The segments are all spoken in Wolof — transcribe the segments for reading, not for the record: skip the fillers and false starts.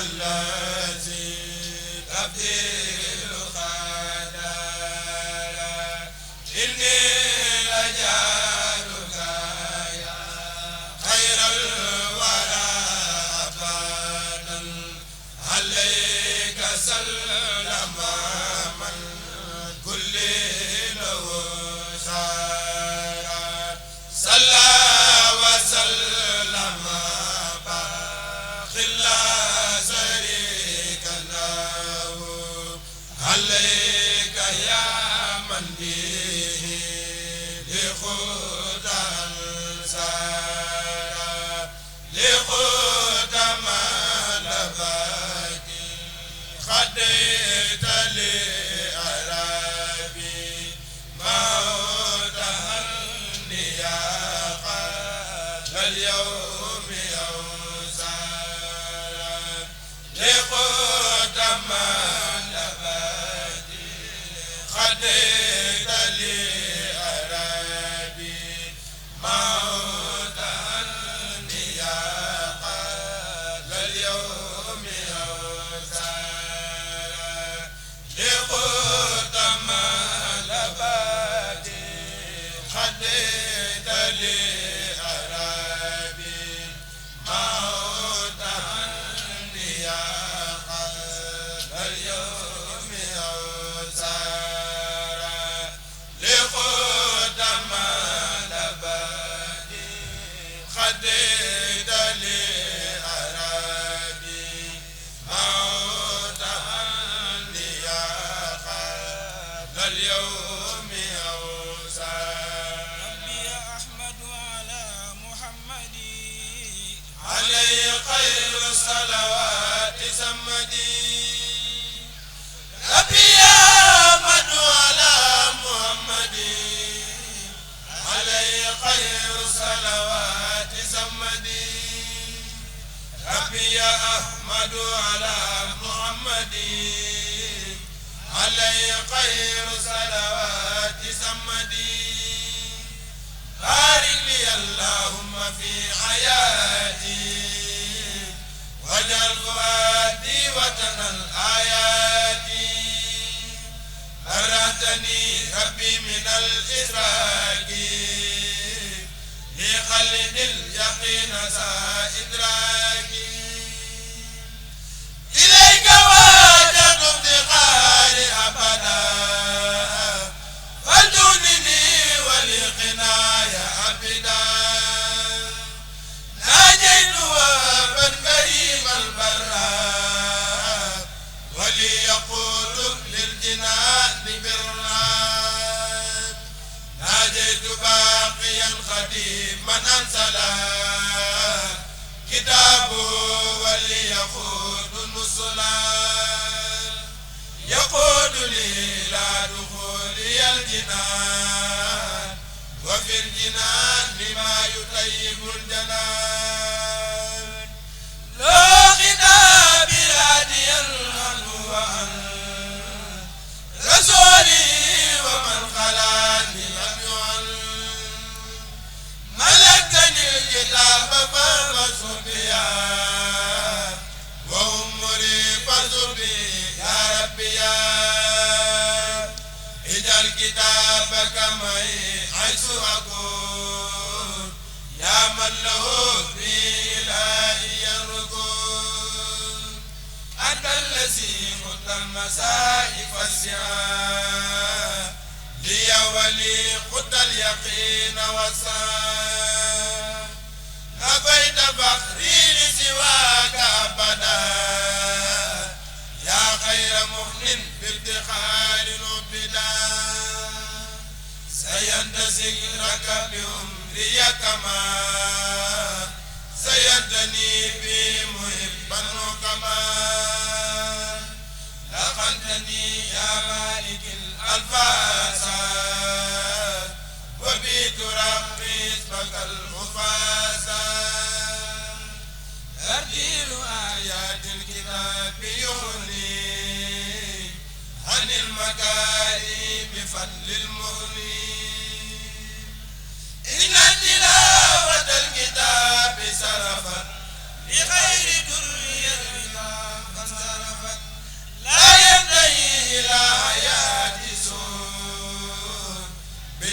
الذي أبدل خدارا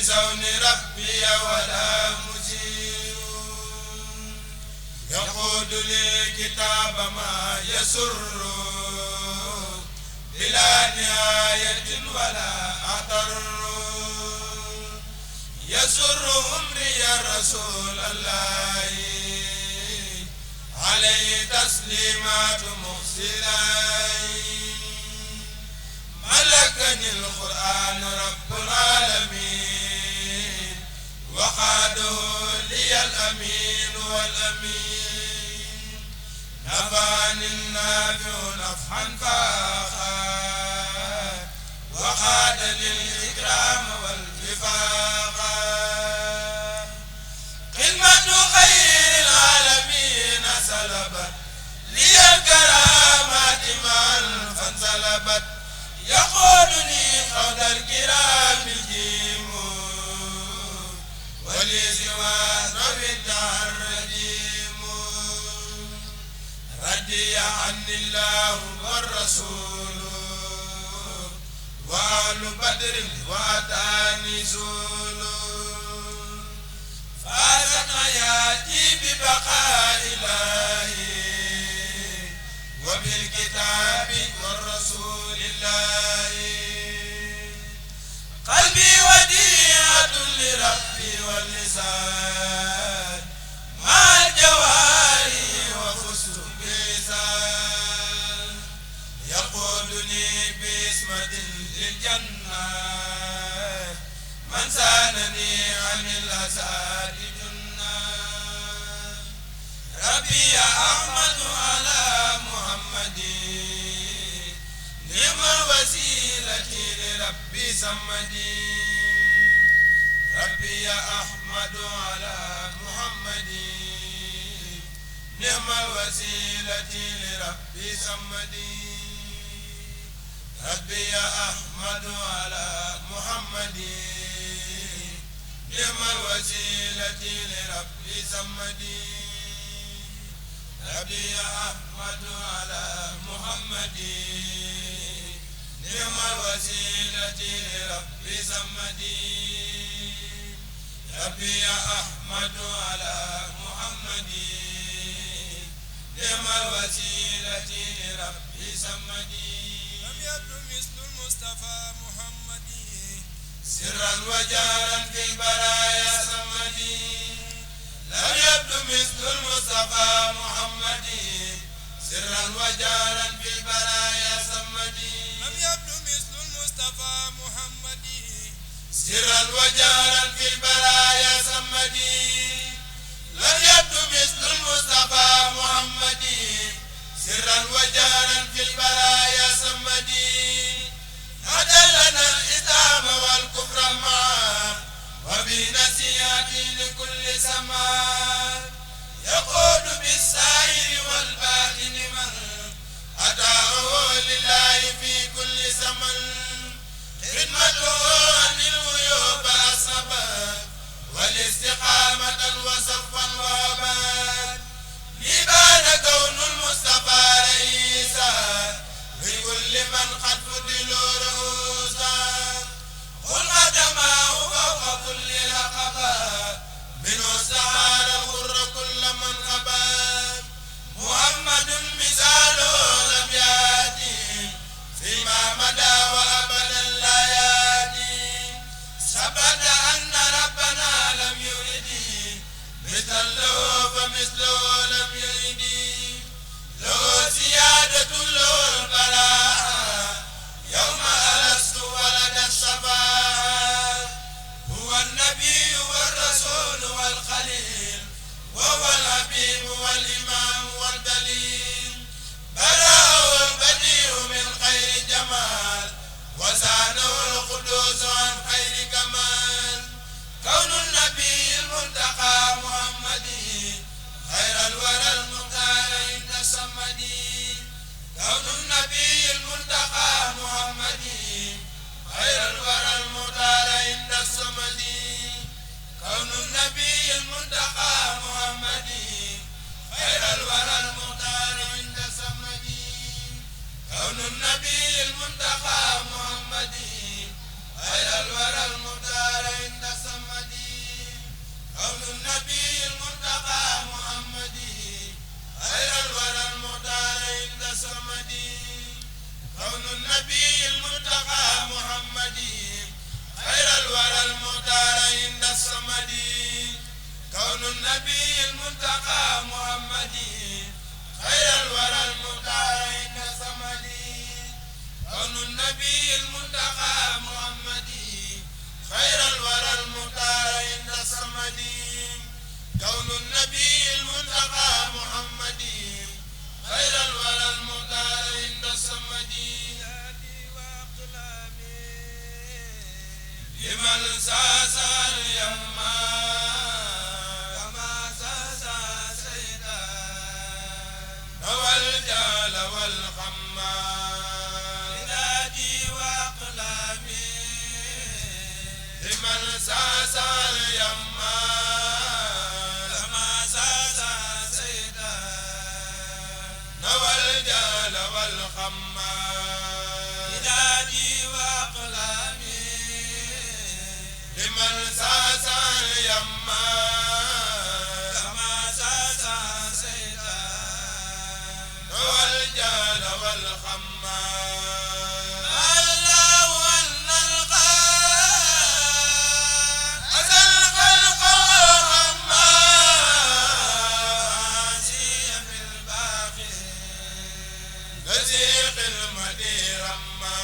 بزون ربي ولا مزير يقود لي كتاب ما يسر بلا نهاية ولا أضر يسر أمري يا رسول الله عليه تسليمات محسنين ملكني القرآن رب العالمين وقاده لي الأمين والأمين نفعني النافع نفعا فاخا وقاد للإكرام والوفاقا خدمة خير العالمين سلبت لي الكرامات معا فانسلبت يقودني قود الكرام الجيم ولي سوى ربي الدهر الرجيم ردي عني الله والرسول وآل بدر وأتاني زول فازت حياتي ببقاء إلهي وبالكتاب والرسول الله قلبي وديعة لربي واللسان مع الجواري وفزت بلسان يقودني باسمة للجنة من سانني عن الأساد جنة ربي يا أحمد على محمد نعم الوسيلة لربي سمدي ربي يا أحمد على محمد نعم الوسيلة لربي سمدي ربي يا أحمد على محمد نعم الوسيلة لربي سمدي ربي يا أحمد على محمد نعم الوسيلة لربي سمدي ربي يا أحمد على محمد نعم الوسيلة لربي سمدي لم يبدو مثل المصطفى محمد سرا وجهرا في البرايا سمدي لم يبدو مثل المصطفى محمد سرا وجهرا في البرايا سمدي لم يبدو مثل المصطفى محمد سرا وجهرا في البرايا سمدي لم يبدو مثل المصطفى محمد سرا وجهرا في البرايا سمدي هدى لنا الإسلام والكفر معا وبنصيحتي لكل سماء يقود بالسائر والباطن من أدعوه لله في كل زمن خدمته عن الغيوب أصبت والاستقامة وصفا وابات لبان كون المصطفى رئيسا لكل من قد فضلوا رؤوسا قل قدماه فوق كل رقبات منه استعار الغر كل من غبات محمد مثاله لم يأتي فيما مدى وأبدا لا يأتي المنتقى محمدي خير الورى المختار عند الصمدي كون النبي المنتقى محمدي خير الورى المختار عند الصمدي لمن ساسا اليما كما ساسا سيدا نوى الجال والخما لنادي واقلامي لمن ساسا اليما كما ساسا سيدا نوى الجال والخما لنادي واقلامي لمن ساسا اليما كما ساسا سيدا نوى الجال والخما الله أن الخلق أتى الخلق والخما عاسيا في الباقي نزيق المدير رما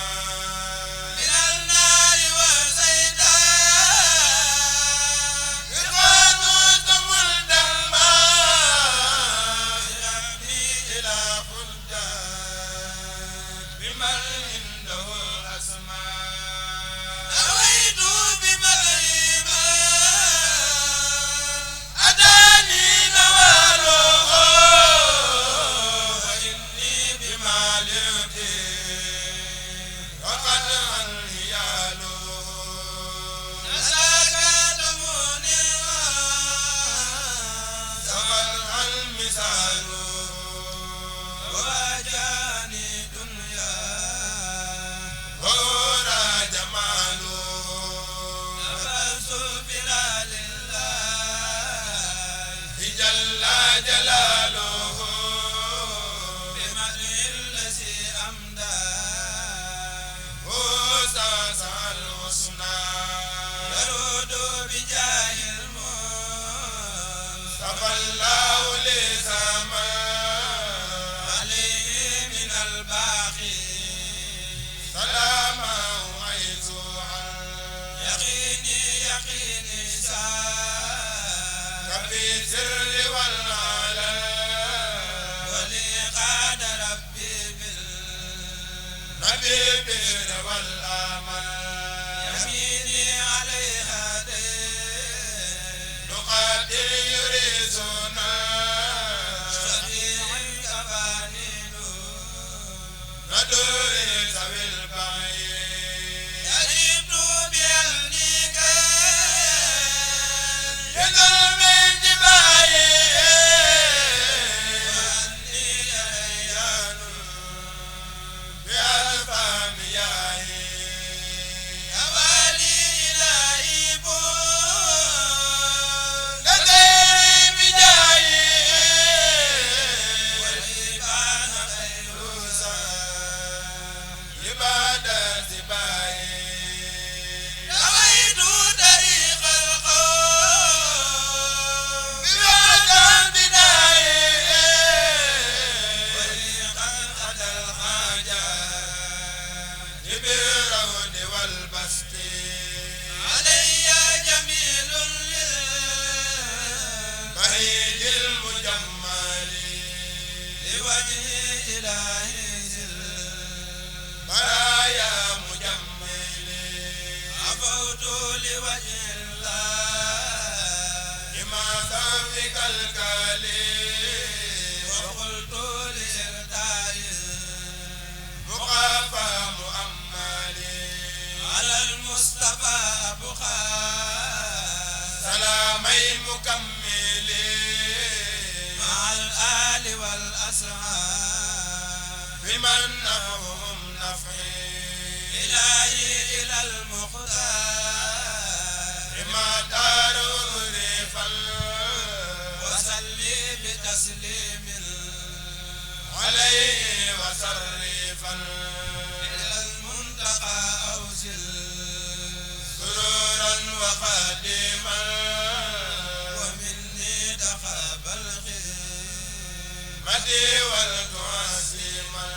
والتعصيما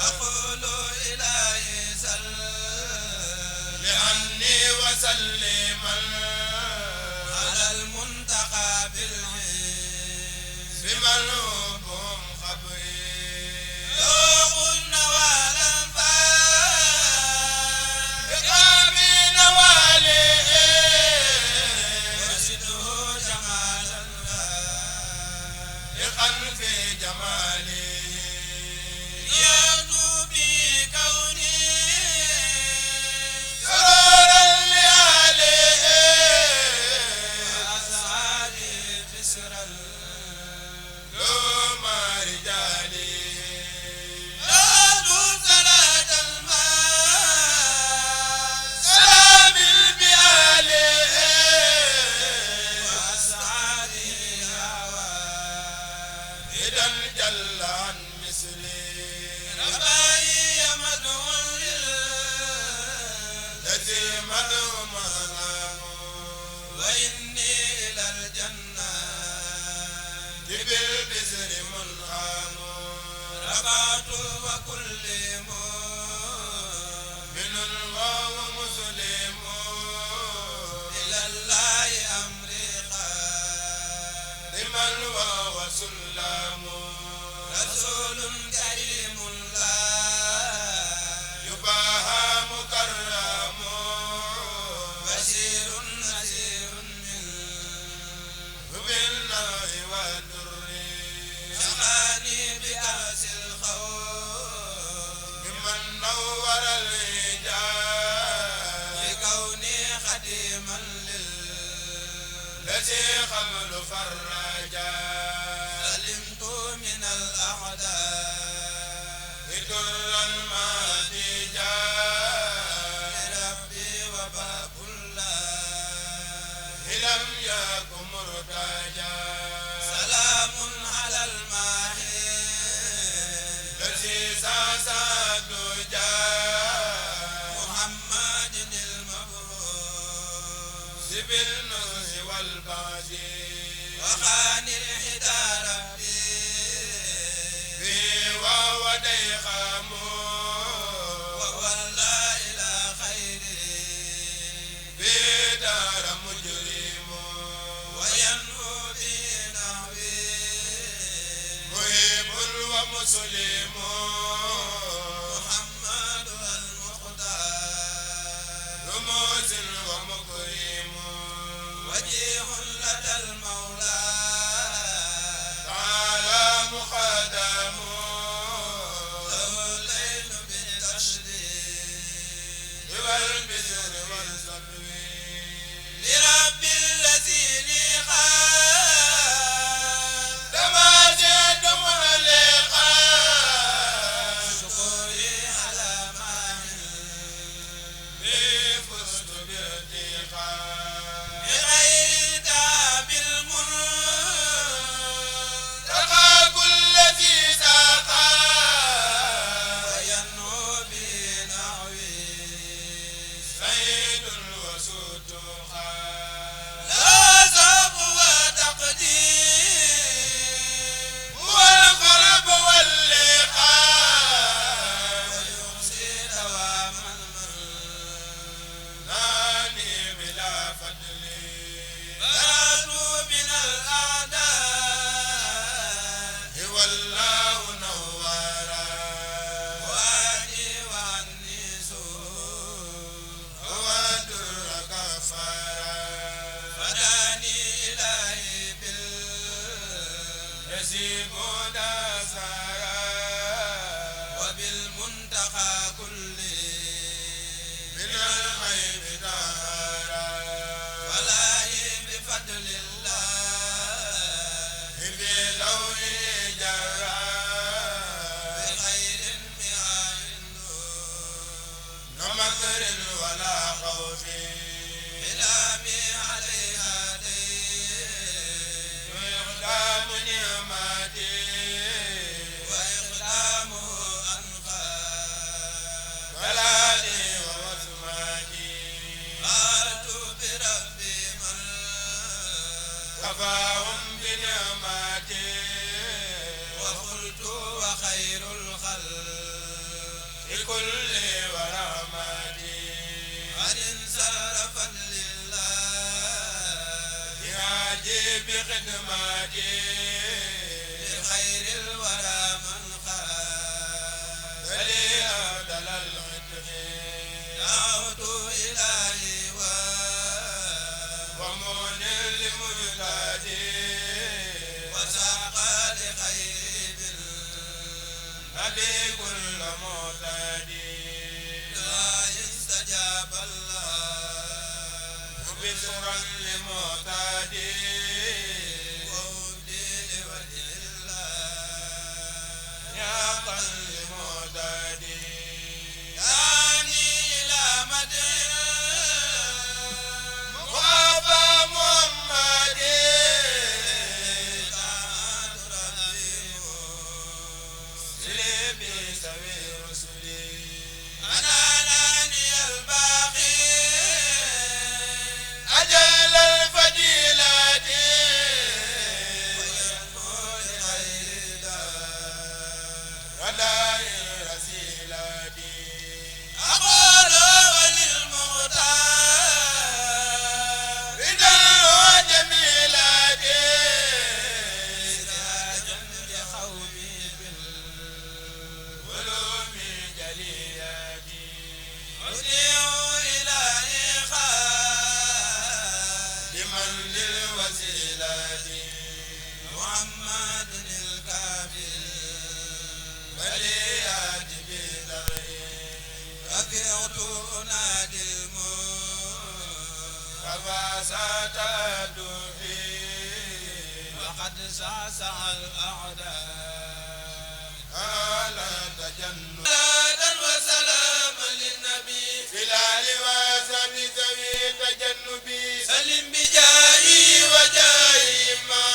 أقول إلهي سل وسلما على المنتقى بالعز بمن هم خبري يوقن والأنفال بقامي نوالي وسده جمالا لقن في جمالي يبدو بكوني سرورا لآلي وأسعادي بسرا لوم رجالي يبدو صلاة الماء سلام البيالي وأسعادي هوان إذا جل عن مثلي رباي مدعو الذي مدعو مهام وإني إلى الجنة بالبزر منعم رفعت وكل من الواو مسلم إلى الله أمري لمن واو سلام رسول كريم لا يباهى مكرم بشير نذير منه بالنوع والدر شقاني بأس الخوف ممن نور الهجاب بكوني خديما الذي قبل فرجا سلمت من الأعداء در المهدي جاء لربي وباب الله لم يكن مرتجا سلام على الماهي الذي ساسد جاء محمد المبعوث بالنصر والبعد وخاني الحدى ربي به وهو ديخام وهو لا إلى خيري به دار مجرم وينهو بي نحوي مهيب ومسلم محمد المختار رموز ومكرم وجيه لدى المولى تعالى مقدم له الليل بالتشريق والبزر والصبر لرب الذي لي خان لما زاد مهلقا شكري على ماهي بفزت بارتقاء بغير تعب المنتقى تقى كل ذي ساقا وينهو بنحوي سيد وسوتقا لا سوق وتقديم والقرب واللقاء ويحصي دواما ناني بلا فضل برأت من الأعداء والله نورا وأني وعني سوء هو در كفارا فداني إلهي يسيب داسارا وبالمنتقى كله من الغيب دهرا ولاي بفضل الله بلوح جرا بخير مئة نمكر ولا خوف كلامي عليها دين وإقدام نعمتي وإقدامه أنقى بلادي ووسماتي قالت بربي من كفاهم بنعمتي وقلت وخير الخلق بكل ورحمتي قد انصرف بخدماتي لخير الورى من خاد لي أبدل العتق دعوت إلهي ومن لمجتهدي وساق لخير بالنبي كل معتدي لا يستجاب الله بسرا لمعتدي وأبدي لوجه الله يا قلب معتدي دعني إلى مدين مخافى محمد طاعة ربي سلبي سوي رسلي أنا ناني الباقي أجل الفضيلة وينمو لغير دار ودائر رسيلتي أقول وللمختار رضا وجميلتي سراجا لقومي بالعلوم جليلتي أطيع إلهي خادما للوسيلة محمد الكافي وليات بدري رفعت أنادي الموت ستبدو فيه وقد سعسع الأعداء على تجنب صلاة وسلاما للنبي في الآل وصحبه ذوي تجنبي سلم بجاهي وجاهي ما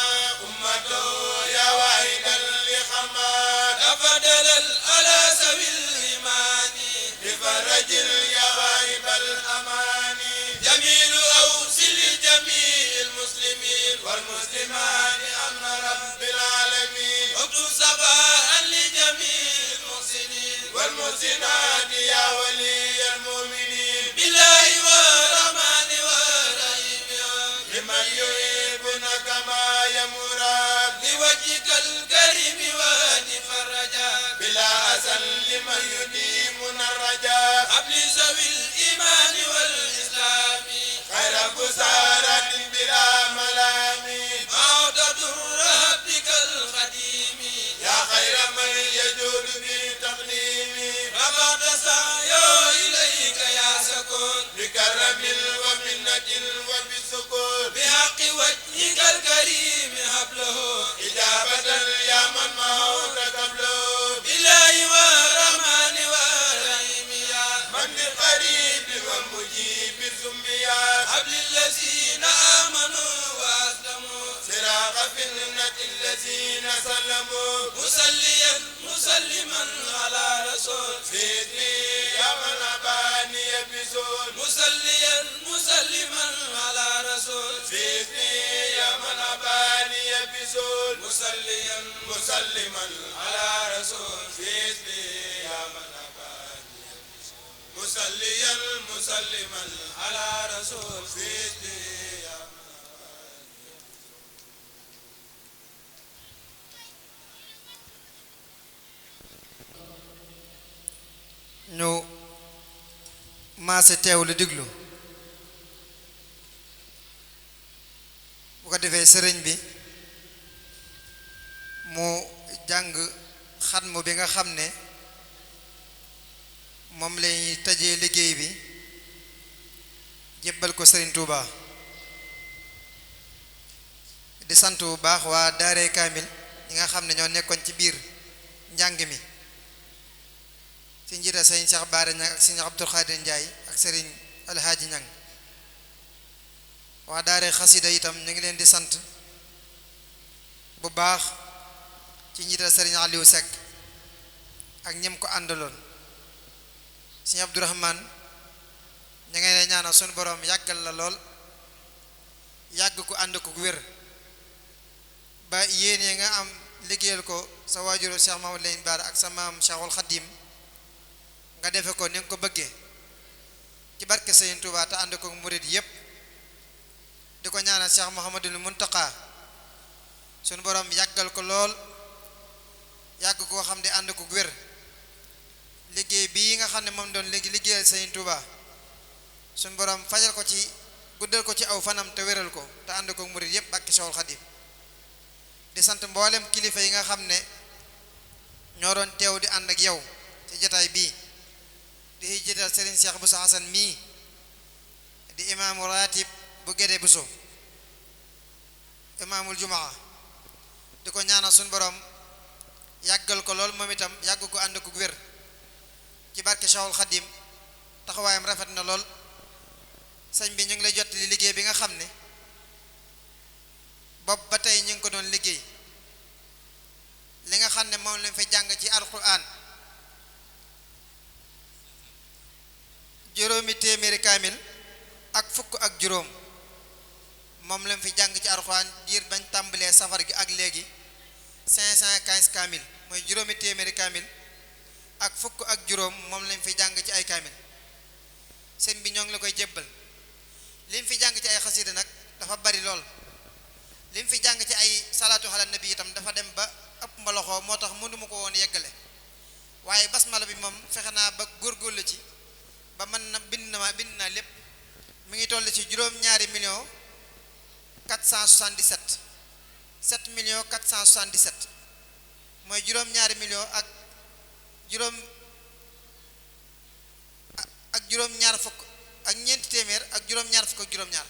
أمته يا واحدا لخماد أفضل الألا سوي الإيمان بفرج يا واهب الأمان جميل أوصل جميع المسلمين والمسلمات أمن رب العالمين اكتب صباحا لجميع المحسنين والمحسنات يا ولي المؤمنين بالله والرحمن والرحيم لمن يحبنا كما يمراد لوجهك الكريم وانف الرجاء بلا أزل لمن يديمنا الرجاء قبل ذوي الإيمان والإسلام خير بسارة بلا ملام عودة ربك القديم يا خير من يجود بتقديم رفعت سعيه إليك يا سكون بكرم ومنة وبسكون بحق وجهك الكريم هبله إجابة يا من موت قبله بالله والرحمن والرحيم يا من بقريب ومجيب الزنبيات هب للذين آمنوا وأسلموا سراغ فتنة الذين سلموا مسليا مسلما على رسول سيدني يا من أباني بسول مسليا مسلما على رسول سيدني يا من أباني بسول مسليا مسلما على رسول سيدني يا من أباني بسول مسليا مسلما على رسول سيدني يا من ñu maase teew lu diglu bu ko defee sëriñ bi mu jàng xatmu bi nga xam ne moom lañuy tëjee liggéey bi jébbal ko sëriñ Touba di sant bu baax waa daaree kaamil ñi nga xam ne ñoo nekkoon ci biir njàng mi ci njiita sëriñ Cheikh Baara Ñang ak sëriñ Abdul Xaadir Njaay ak sëriñ Alhaaji Ñang waa daaree xasida itam ñu ngi leen di sant bu baax ci njiita sëriñ Aliou Seck ak ñem ko àndaloon sëriñ Abdourahman ña ngay ne ñaanal sunu borom yàggal la lool yàgg ko ànd ko wér ba yéene nga am liggéeyal ko sa waajuru Cheikh Mamadou Lamine Bara ak sa maam Cheikhul Khadim nga defe ko ni nga ko bëggee ci barke Sëriñ Tuubaa te ànd ko murid yépp di ko ñaanal Cheikh Mouhamadoul Mountakha sunu borom yàggal ko lool yàgg koo xam ne ànd ko wér liggéey bii nga xam ne moom doon léegi liggéeyal Sëriñ Tuubaa sunu borom fajal ko ci guddal ko ci aw fanam te wéral ko te ànd ko murit yépp bàkki Seexul Xadiim di sant mboolem kilifa yi nga xam ne ñoo doon teew di ànd ak yow ci jotaay bii di jiital Serigne Cheikh Bousso Hassan mii di imaamu ratib bu Gédé Bousso imaamul jumaa di ko ñaanal suñu borom yàggal ko lool moom itam yàgg ko ànd ko wér ci barke Cheikhul Khadim taxawaayam rafet na lool sëñ bi ñu ngi lay jottali liggéey bi nga xam ne bopp ba tey ñu ngi ko doon liggéey li nga xam ne moom lañ fa jàng ci alquran juróomi téeméeri kaamil ak fukk ak juróom moom lañ fi jàng ci alquran diir bañ tàmbalee safar gi ak léegi 515 kaamil mooy juróomi téeméeri kaamil ak fukk ak juróom moom lañ fi jàng ci ay kaamil sëñ bi ñoo ngi la koy jébbal liñ fi jàng ci ay xasida nag dafa bari lool liñ fi jàng ci ay salaatu ala nabi itam dafa dem ba ëpp ma loxo moo tax mënuma ko woon yeggale waaye basmala bi moom fexe naa ba góorgóorlu ci ba mën na bind naa lépp mi ngi toll ci juróom-ñaari million 477 7 millions 477 mooy juróom-ñaari million ak juróom-ñaar fukk ak ñeenti téeméer ak juróom-ñaar fukk ak juróom-ñaar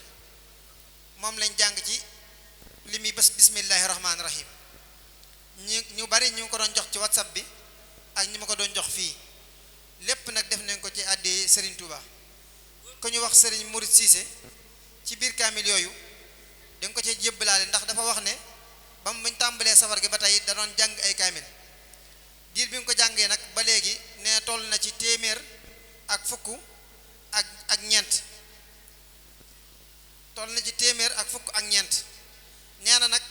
moom lañ jàng ci li muy bés bismillahi rahmaani rahim ñu bari ñu ngi ko doon jox ci whatsapp bi ak ñi ma ko doon jox fii lépp nag def nañ ko ci àddi Serigne Touba ko ñu wax Serigne Mourid Cissé ci biir kaamil yooyu da nga ko ci jébbalaale ndax dafa wax ne ba mu tàmbalee safar gi ba tey da doon jàng ay kaamil diir bi nga ko jàngee nag ba léegi nee toll na ci téeméer ak fukk ak ñeent toll na ci téeméer ak fukk ak ñeent nee na nag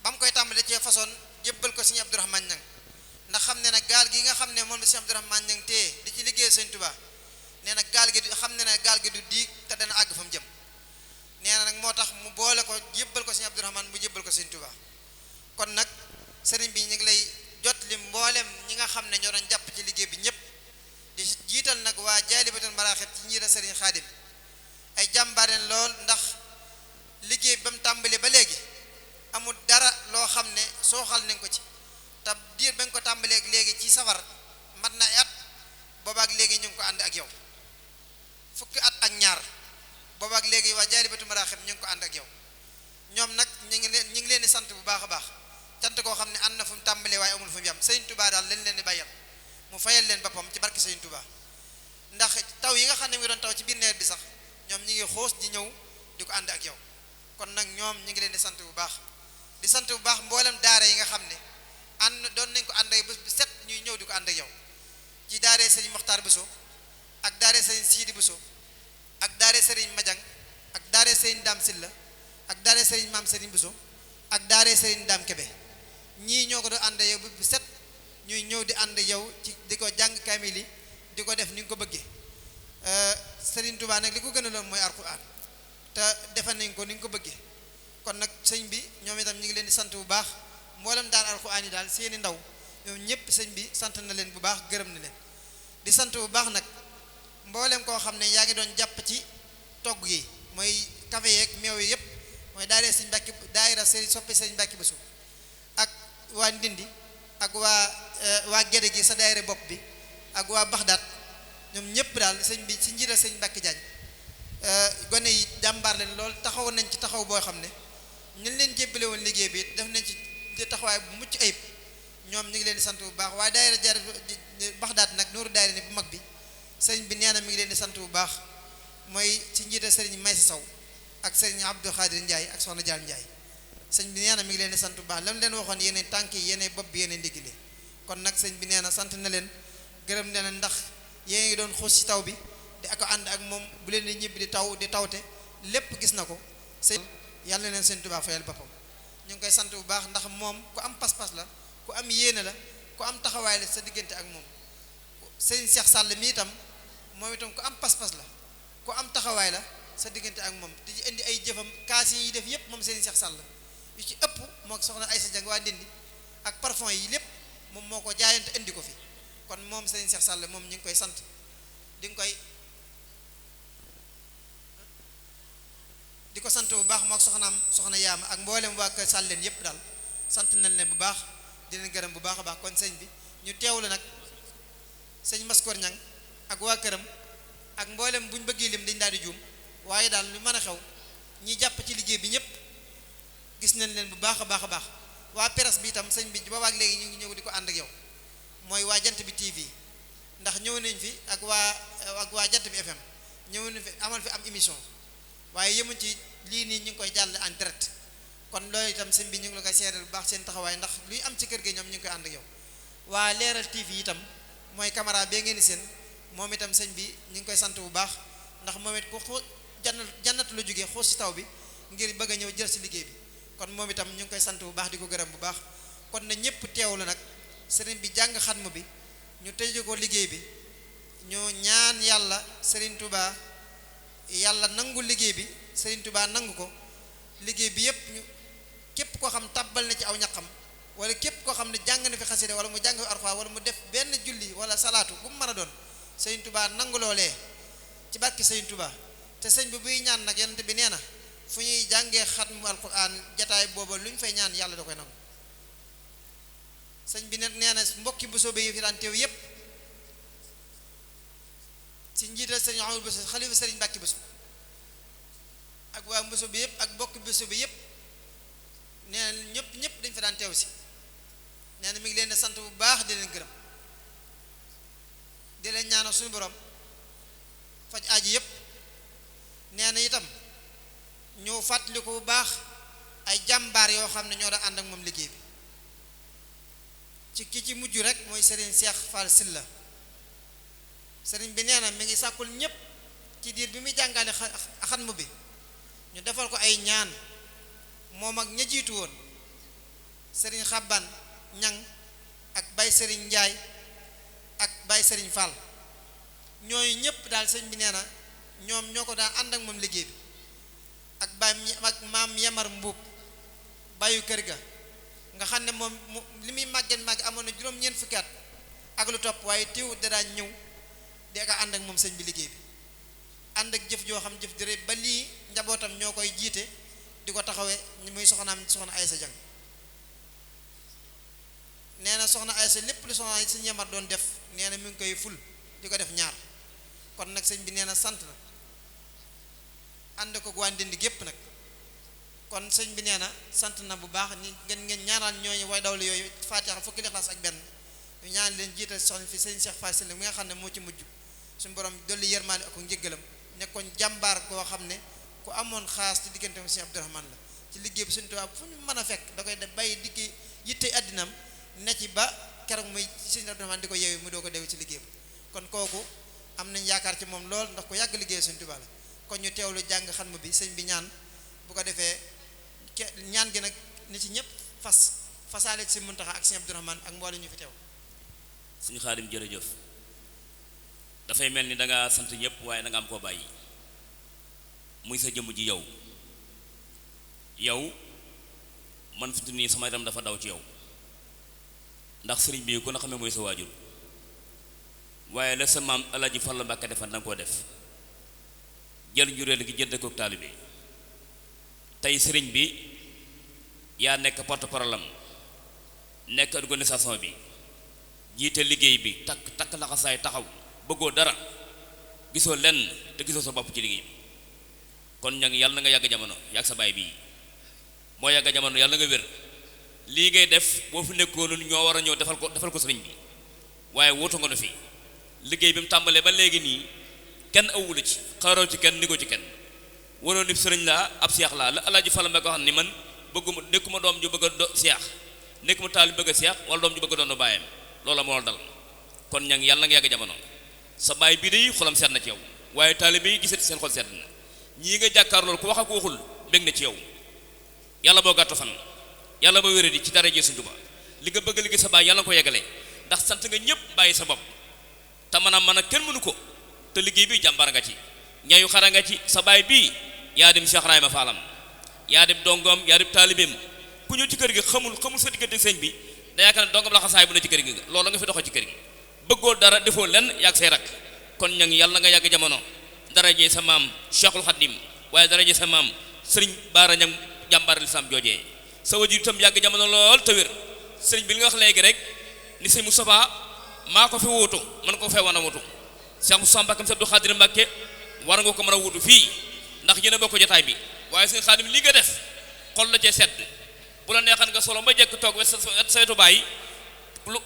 ba mu koy tàmbalee ci façon jébbal ko Sëriñ Abdourahmane Ñang ndax xam ne nag gaal gi nga xam ne moom la Sëriñ Abdourahmane Ñang téye di ci liggéey Sëriñ Tuubaa nee na gaal gi xam ne gaal gi du diig te dana àgg fa mu jëm nee na nag moo tax mu boole ko jébbal ko Sëriñ Abdourahmane mu jébbal ko Sëriñ Tuubaa kon nag sëriñ bi ñu ngi lay jot li mboolem ñi nga xam ne ñoo doon jàpp ci liggéey bi ñëpp di jiital nag waa Jaalibatul Maraaxib ci njiital Sëriñ Xaadim ay jàmbaareen lool ndax liggéey ba mu tàmbali ba léegi amul dara loo xam ne sooxal nañ ko ci te diir ba nga ko tàmbalee léegi ci safar mat na at boobaak léegi ñu ngi ko ànd ak yow fukki at ak ñaar boobaak léegi waa Jaalibatul Maraaxib ñu ngi ko ànd ak yow ñoom nag ñu ngi leen di sant bu baax a baax cant koo xam ne ànd na fu mu tàmbalee waaye amul fu mu yam Sëriñ Tuubaa daal lañ leen di bàyyal mu fayal leen boppam ci barke Sëriñ Tuubaa ndax taw yi nga xam ne mu ngi doon taw ci biir nawet bi sax ñoom ñi ngi xoos di ñëw di ko ànd ak yow kon nag ñoom ñi ngi leen di sant bu baax di sant bu baax mboolem daara yi nga xam ne ànd doon nañ ko ànd ak bés bu set ñuy ñëw di ko ànd ak yow ci daaree Sëriñ Moxtaar Bousso ak daaree Sëriñ Siidi Bousso ak daaree Sëriñ Majang ak daaree Sëriñ Daam Silla ak daaree Sëriñ Maam Sëriñ Bousso ak daaree Sëriñ Daam Kebe ñii ñoo ko doon ànd yow bés bu set ñuy ñëw di ànd yow ci di ko jàng kaamil yi di ko def ni nga ko bëggee Sëriñ Tuubaa nag li ko gën a loon mooy alxuraan te defe nañ ko ni nga ko bëggee kon nag sëñ bi ñoom itam ñu ngi leen di sant bu baax mboolem daal alxuraan yi daal seeni ndaw ñoom ñëpp sëñ bi sant na leen bu baax gërëm na leen di sant bu baax nag mboolem koo xam ne yaa ngi doon jàpp ci togg yi mooy café yeeg meew yi yëpp mooy daayira sëñ Mbàkke daayira sëriñ soppi sëñ Mbàkke Bousso ak waa Ndindi ak waa Gédé gi sa daayira bopp bi ak waa Baxdaat ñoom ñëpp daal sëñ bi ci njiital sëñ Mbàkke Jaañ gone yi jàmbaar leen lool taxaw nañ ci taxaw boo xam ne ñun leen jébbale woon liggéey bi def nañ ci taxawaay bu mucc ayib ñoom ñu ngi leen di sant bu baax waaye daayira jar Baxdaat nag nooru daayira ni bu mag bi sëriñ bi nee na mi ngi leen di sant bu baax mooy ci njiital sëriñ Maysa Sow ak sëriñ Abdou Khadir Ndiaye ak soxna Dial Ndiaye sëñ bi nee na mi ngi leen di sant bu baax lam leen waxoon yeneen tànk yi yeneen bopp bi yeneen ndigg li kon nag sëñ bi nee na sant na leen gërëm na leen ndax yéen ngi doon xuus ci taw bi di ako ànd ak moom bu leen di ñibbi di tawte lépp gis na ko sëñ yàlla na leen sëñ Tuubaa fayal boppam ñu ngi koy sant bu baax ndax moom ku am pas-pas la ku am yéene la ku am taxawaay la sa diggante ak moom sëñ Cheikh Sall mi itam moom itam ku am pas-pas la ku am taxawaay la sa diggante ak moom di indi ay jëfam kaas yi def yépp moom sëñ Cheikh Sall yu ci ëpp moo soxna Aysa Jang waa Ndindi ak parfum yi lépp moom moo ko jaayante indi ko fi kon moom Serigne Cheikh Sall moom ñu ngi koy sant di ko sant bu baax moo ak soxna Yaama ak mboolem waa kër Sall leen yépp daal sant nañ leen bu baax di leen gërëm bu baax a baax kon sëñ bi ñu teewlu nag sëñ Maskor Ñang ak waa këram ak mboolem buñ bëggee lim dañ daal di juum waaye daal lu mën a xew ñi jàpp ci liggéey bi ñëpp gis nañ leen bu baax a baax a baax waa presse bi itam sëñ bi boobaak léegi ñu ngi ñëw di ko ànd ak yow mooy waa jant bi TV ndax ñëw nañ fi ak waa jant bi FM ñëw nañ fi amal fi am émission waaye yemuñ ci lii nii ñu ngi koy jàll en direct kon loolu itam sëñ bi ñu ngi la koy seeral bu baax seen taxawaay ndax luy am ci kër gi ñoom ñu ngi koy ànd ak yow waa leeral TV itam mooy caméra bee ngeen di seen moom itam sëñ bi ñu ngi koy sant bu baax ndax moom it ku jannat lu jógee xuus si taw bi ngir bëgg a ñëw jël si liggéey bi kon moom itam ñu ngi koy sant bu baax di ko gërëm bu baax kon na ñëpp teewlu nag sëriñ bi jàng xatmu bi ñu tëje ko liggéey bi ñu ñaan yàlla sëriñ Touba yàlla nangu liggéey bi sëriñ Touba nangu ko liggéey bi yëpp ñu képp koo xam tàbbal na ci aw ñaqam wala képp koo xam ne jàng na fi xasida wala mu jàng fi arxuraan wala mu def benn julli wala salaatu bu mu mën a doon sëriñ Touba nangu loolee ci barki sëriñ Touba te sëñ bi buy ñaan nag yonent bi nee na fu ñuy jàngee xatmu alquran jataay booba lu ñu fay ñaan yàlla da koy nangu sëñ bi nee na mbokki Bousso yi fi daan teew yépp ci njiital sëñ Amadou Bousso xalifa sëriñ Mbàkke Bousso ak waa Bousso bi yépp ak mbokki Bousso bi yépp nee na ñëpp dañ fa daan teew si nee na mi ngi leen di sant bu baax di leen gërëm di leen ñaanal suñu borom faj aaji yépp nee na itam ñëw fàttaliku bu baax ay jàmbaar yoo xam ne ñoo da ànd ak moom liggéey bi ci ki ci mujj rek mooy Serigne Cheikh Fall Silla Serigne bi nee na mi ngi sàkkul ñëpp ci diir bi muy jàngale xatmu bi ñu defal ko ay ñaan moom ak ña jiitu woon Serigne Xabban Ñang ak Baye Serigne Njaay ak Baye Serigne Fall ñooyu ñëpp daal sëñ bi nee na ñoom ñoo ko daan ànd ak moom liggéey bi ak baay ak maam Yamar Mbuub bàyyu kër ga nga xam ne moom li muy màgget amoon na juróom-ñeent fukki at ak lu topp waaye teewut da daan ñëw di ko ànd ak moom sëñ bi liggéey bi ànd ak jëf joo xam jëf jërë ba lii njabootam ñoo koy jiite di ko taxawee muy soxna Aysa Jang nee na soxna Aysa lépp lu soxna sëñ Yamar doon def nee na mi ngi koy ful di ko def ñaar kon nag sëñ bi nee na sant na ànd ko waa Ndindi gépp nag kon sëñ bi nee na sant na bu baax ni ngeen ñaanal ñooñu way dawlu yooyu Faatiha fukki Ixlaas ak benn ñu ñaan leen jiital soxna fi sëñ Cheikh Fall Sylla mi nga xam ne moo ci mujj suñu borom dolli yërmaande ak njëggalam nekkoon jàmbaar koo xam ne ku amoon xaas ci diggante mu sëñ Abdourahmane la ci liggéey bi suñu tubaab fu ñu mën a fekk da koy def bàyyi diggi yitte àddinam ne ci ba keroog muy sëñ Abdourahmane di ko yeewi mu doo ko dew ci liggéey bi kon kooku am nañ yaakaar ci moom lool ndax ku yàgg liggéey suñu tubaab la kon ñu teewlu jàng xatmu bi sëñ bi ñaan bu ko defee ñaan gi nag ni ci ñëpp fasaale ci Muntaxa ak sëñ Abdourahmane ak mboolem ñu fi teew. suñu Xaadim jërëjëf dafay mel ni danga sant ñëpp waaye danga am koo bàyyi muy sa jëmm ji yow man fi nii sama yaram dafa daw ci yow ndax sëriñ bi ku na xamee mooy sa waajur waaye la sa maam Alaaji Fallu Mbàkke defal danga koo def jël njuréel gi jënd kook taalibe tey sëriñ bi yaa nekk porte-parole am nekk organisation bi jiite liggéey bi takk laxasaay taxaw bëggoo dara gisoo lenn te gisoo sa bopp ci liggéey bi kon ña ngi yàlla na nga yàgg jamono yàgg sa baay bii moo yàgg jamono yàlla nga wér lii ngay def boo fi nekkoon ñoo war a ñëw defal ko sëriñ bi waaye wutu nga nu fi liggéey bi mu tàmbalee ba léegi nii kenn awula ci xaaroo ci kenn nigoo ci kenn waroon ni sëriñ laa ab seex laa la Alaaji Fall Mbàkke wax ni man bëgguma nekkuma doom ju bëgg a seex nekkuma taal bëgg a seex wala doom ju bëgg a doon bàyyam loola moo dal kon ña ngi yàlla nga yàgg jamono sa baay bii day xolam seet na ci yow waaye taalibe yi gisati seen xol seet na ñii nga jàkkaar loolu ku wax ak waxul bég na ci yow yàlla boo gàttu fan yàlla boo wéré di ci dara jee Sëriñ Tuubaa li nga bëgg liggéey sa baay yàlla nga ko yeggale ndax sant nga ñëpp bàyyi sa bopp te mën a kenn mënu ko te liggéey bi jàmbar nga ci ñayu xara nga ci sa baay bii yaa dem Cheikh Rahima Fallam yaa dem dongoom yaa dem taalibeem ku ñëw ci kër gi xamul sa diggante sëñ bi da yaakaar ne dongam la xasaay bu ne ci kër gi loolu nga fi doxal ci kër gi bëggoo dara defoo lenn yàgg say rak kon ña ngi yàlla nga yàgg jamono darajee sa maam Cheikhul Khadim waaye darajee sa maam sëriñ Baara Ñang jàmbaar lislaam joojee sa wajur itam yàgg jamono lool te wér sëriñ bi li nga wax léegi rek ni sëñ Moustapha maa ko fi wuutu man ko fee wan a wuutu Cheikh Moustapha Mbacké Abdou Khadir Mbacké war nga ko mën a wuutu fii ndax yéen a bokk jotaay bi waaye sëñ Khadim li nga def xol la cee sedd bu la neexan nga solo ba jekk toog sa wetu bàyyi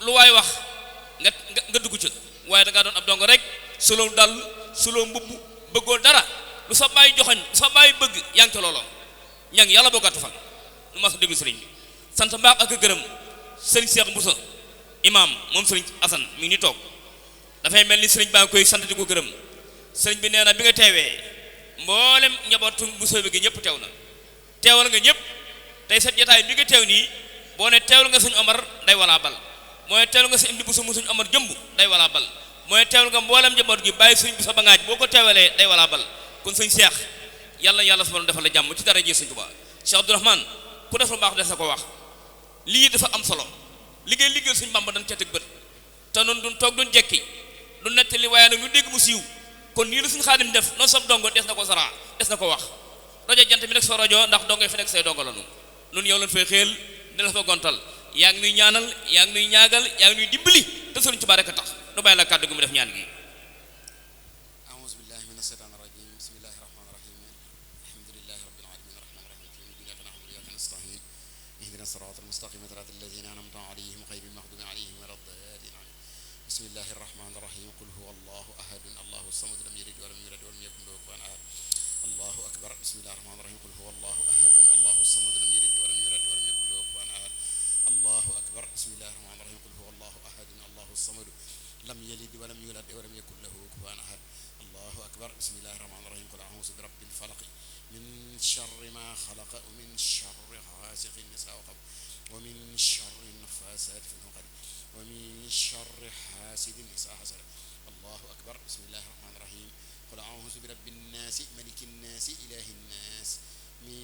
lu waay wax nga dugg ca waaye da ngaa doon ab dong rek solo dal solo mbubb bëggoo dara lu sa bàyyi joxoñ lu sa bàyyi bëgg yaa ngi ca looloo ña ngi yàlla boo gàttu fan lu ma sa déglu sëriñ bi sant mbaax ak gërëm sëriñ Cheikh Moussa imam moom sëriñ Assane mi ngi ni toog dafay mel ni sëriñ baa ngi koy sant di ko gërëm sëriñ bi nee na bi nga teewee mboolem njabootu Moussa bi gi ñëpp teew na teewal nga ñëpp tey sa jotaay bi nga teew nii boo ne teewal nga sëñ Omar day walaa bal mooy teewal nga sëñ Amdi Bousso mu sëñ Omar jëmb day walaa bal mooy teewal nga mboolem njaboot gi bàyyi sëñ Bousso ba ngaaj boo ko teewalee day walaa bal kon sëñ Cheikh yàlla su ma defal la jàmm ci dara ji sëñ Tuubaa Cheikh Abdourahmane ku def lu baax des na ko wax lii dafa am solo liggéey sëñ Bamba dañ ca teg bët te noonu duñ toog duñ jekki du nettali waaye nag ñu dégg mu siiw kon nii la suñu Xaadim def noonu sam dongo des na ko sara des na ko wax rajo jant bi nag sa rajo ndax dongo fi nekk say dongo la nun yow lañ fay xeel di la fa gontal yaa ngi nuy ñaanal yaa ngi nuy ñaagal yaa ngi nuy dimbali te sëriñ Tuubaa rek a tax nu bàyyi la kàddu gi mu def ñaan gi a'uuzu billahi mina shaytaani rajiim bismillahi rahmaani rahiim alhamdulillahi rabbil aalamiin rahmaani rahiim iyyaaka na'budu wa iyyaaka nasta'iin ihdina siraatal mustaqiim siraatal laziina an'amta alayhim ghayril maghduubi alayhim wa lad-daalliin bismillahi rahmaani rahiim qul huwa allahu ahadun allahu samad lam yalid wa lam yulad wa lam yakun lahu kufuwan ahad allahu akbar bismillahi rahmaani rahiim qul huwa allahu ahadun allahu samad lam yalid wa lam yulad wa lam yakun lahu kufuwan ahad allahu akbar bismillahi rahmaani rahiim qul huwa allahu ahadun allahu samad lam yalid wa lam yulad wa lam yakun lahu kufuwan ahad allahu akbar bismillahi rahmaani rahiim qul a'uuzu bi rabbil falaq min sharri ma xalaq wa min sharri gaasiqin izaa waqab wa min sharri naffaasaati fil uqad wa min sharri haasidin izaa hasad allahu akbar bismillahi rahmaani rahiim qul a'uuzu bi rabbin naasi malikin naasi ilaahin naas min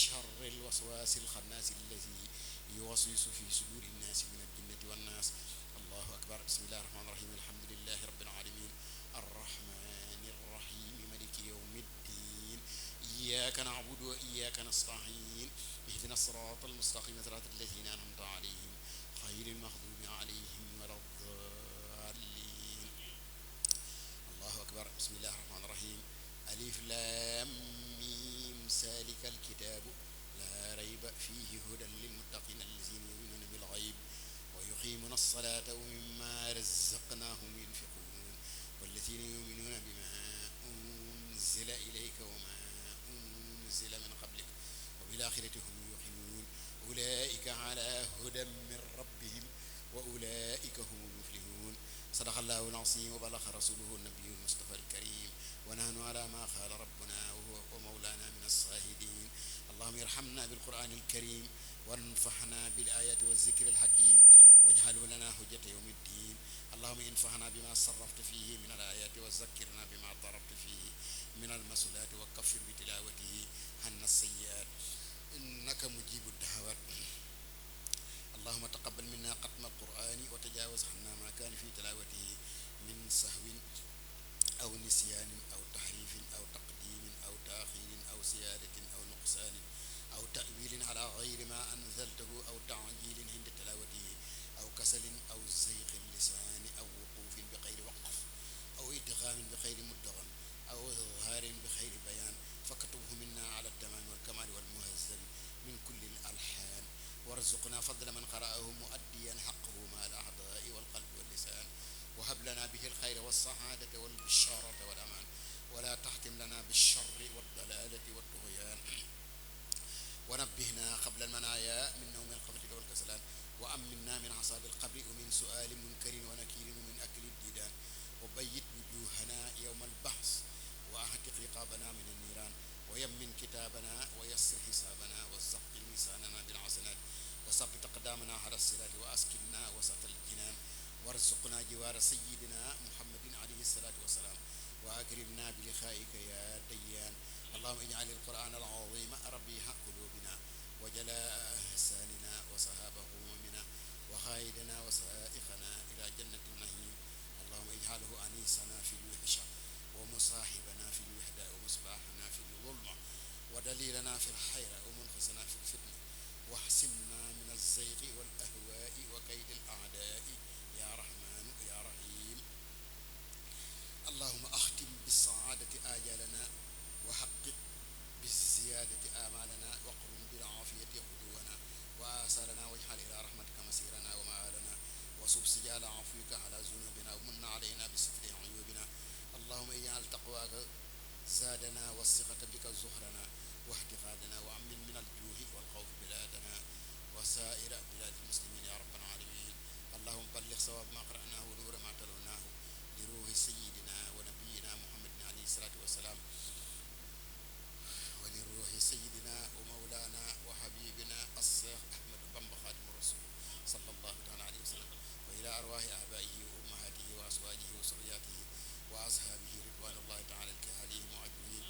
sharril waswaasil xannaasi allazii yuwaswisu fi suduurin naasi minal jinnati wan naas allahu akbar bismillahi rahmaani rahiim alhamdulillahi rabbil aalamiin arrahmaanir rahiim maliki yawmid diin iyyaaka na'budu wa iyyaaka nasta'iin ihdinas siraatal mustaqiim siraatal laziina an'amta alayhim ghayril maghduubi alayhim waladdaalliin allahu akbar bismillahi rahmaani rahiim alif laam miim zaalikal kitaabu laa rayba fiihi hudan lil muttaqiina allaziina yu'minuuna bil ghayb wa yuqiimuuna as-salaata wa mimmaa razzaqnaahum yunfiquun wallaziina yu'minuuna bimaa unzila ilayka wa maa unzila min qablika wa bil aaxirati hum yuuqinuun ulaa'ika alaa hudan min rabbihim wa ulaa'ika humul muflihuun sadaqallaahu al-aziim wa balaga rasuuluhu an-nabiyyul mustafaa al-kariim wa nahnu alaa maa qaala rabbunaa wa huwa mawlaanaa mina as-saahidiin allahumma irhamna bil-qur'aani al-kariim wanfa'naa bil-aayaati waz-zikri al-hakiim waj'alhu lanaa hujjata yawmi ddiin allahumma anfa'naa bimaa sarrafta fiihi mina al-aayaati wa zakkirnaa bimaa darabta fiihi mina al-mas'uulaati wa kaffir bi tilaawatihi 'annaa as-sayyi'aat innaka mujiibu d-da'awaat allahumma taqabbal minnaa xatma al-qur'aani wa tajaawaz 'annaa maa kaana fii tilaawatihi min sahwin aw nisyaanin aw tahriifin aw taqdiimin aw ta'xiirin aw siyaadatin aw nuqsaanin aw ta'wiilin 'alaa ghayri maa anzaltahu aw ta'jiilin 'inda tilaawatihi aw kasalin aw zayqi lisaani aw wuquufin bi ghayri waqf aw idghaamin bi ghayri mudgham aw izhaarin bi ghayri bayaan fakatubhu minnaa 'alaa at-tamaami wal kamaali wal muhazzabi min kulli al-alhaan warzuqnaa fadla man qara'ahu mu'addiyan haqqahu ma'a al-a'daa'i wal qalbi wal lisaan wa hab lanaa bihi al-khayra was-sa'aadata wal bishaarata wal amaan wa laa tahtim lanaa bish-sharri wad-dalaalati wat-tughyaan wa nabbihnaa qabla al-manaayaa min nawmi al-ghaflati wal kasalaan wa amminnaa min 'asaabi al-qabri wa min su'aali munkarin wa nakiirin wa min akli ad-diidaan wa bayyit wujuuhanaa yawma al-bahth wa ahtiq riqaabanaa min an-niiraan wa yammin kitaabanaa wa yassir hisaabanaa wa zaqqil miisaananaa bil-hasanaat wa sabbit aqdaamanaa 'alaa as-siraati wa askinnaa wasatal jinaan warzuqnaa jiwaara sayyidinaa Muhammadin alayhi salaatu wa salaam wa akrimnaa bi liqaa'ika yaa dayyaan allahumma ij'al al-qur'aana al-'aziima rabii'a quluubinaa وجلاء أحساننا وصحاب همومنا وخائدنا وسائقنا إلى جنة النعيم. اللهم اجعله أنيسنا في الوحشة ومصاحبنا في الوحدة ومصباحنا في الظلمة ودليلنا في الحيرة ومنقذنا في الفتنة واحسمنا من الزيغ والأهواء وكيد الأعداء يا رحمن يا رحيم. اللهم أختم بالسعادة آجالنا وحقق بالزيادة آمالنا وقرن بالعافية غدونا وآثارنا واجعل إلى رحمتك مسيرنا ومآلنا وصب سجال عفوك على ذنوبنا ومن علينا بستر عيوبنا. اللهم اجعل تقواك زادنا والثقة بك زهرنا واحتقادنا وأمن من الجوع والخوف بلادنا وسائر بلاد المسلمين يا رب العالمين. اللهم بلغ صواب ما قرأناه ونور ما تلوناه لروح سيدنا ونبينا محمد عليه الصلاة والسلام ولروح سيدنا ومولانا وحبيبنا الشيخ أحمد بامبا خادم الرسول صلى الله تعالى عليه وسلم وإلى أرواح آبائه وأمهاته وأزواجه وذرياته وأصحابه رضوان الله تعالى عليهم أجمعين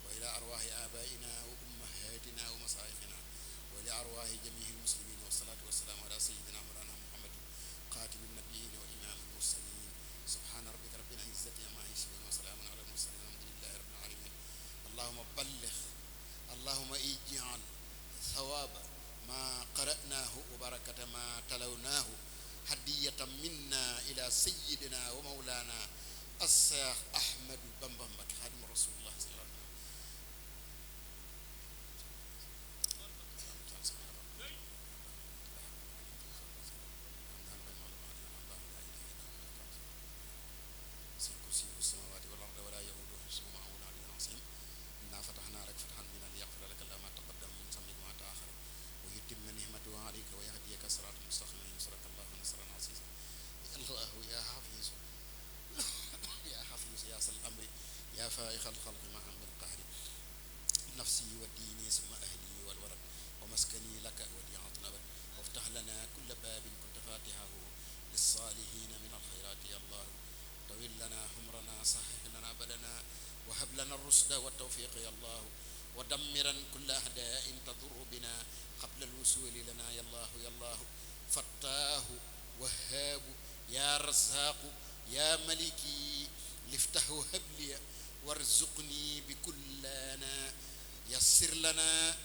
وإلى أرواح آبائنا وأمهاتنا ومشايخنا وإلى أرواح جميع المسلمين والصلاة والسلام على سيدنا مولانا محمد خاتم النبيين وإمام المرسلين. سبحان ربك رب العزة عما يصفون وسلام على المرسلين والحمد لله رب العالمين. اللهم بلغ اللهم اجعل ثواب ما قرأناه وبركة ما تلوناه هدية منا إلى سيدنا ومولانا الشيخ أحمد بامبا خادم رسول الله صلى الله عليه وسلم. كرسي السماوات والأرض ولا يؤوده حفظهما وهو العلي العظيم. إنا فتحنا لك فتحا مبينا ليغفر لك الله ما تقدم من ذنبك وما تأخر ويتم نعمته عليك ويهديك صراطا مستقيما وينصرك الله نصرا عزيزا. الله يا حفيظ يا حفيظ يا سل الأمر يا فائق الخلق مع من القهر نفسي وديني ثم أهلي والولد ومسكني لك وديعة نبت وافتح لنا كل باب كنت فاتحه للصالحين من الخيرات يا الله. طويل لنا عمرنا صحح لنا بدنا وهب لنا الرشد والتوفيق يا الله ودمرا كل أعداء تضر بنا قبل الوصول لنا يا الله يا الله. فتاه وهاب يا رزاق يا ملكي لفتح وهب لي وارزقني بكلنا يسر لنا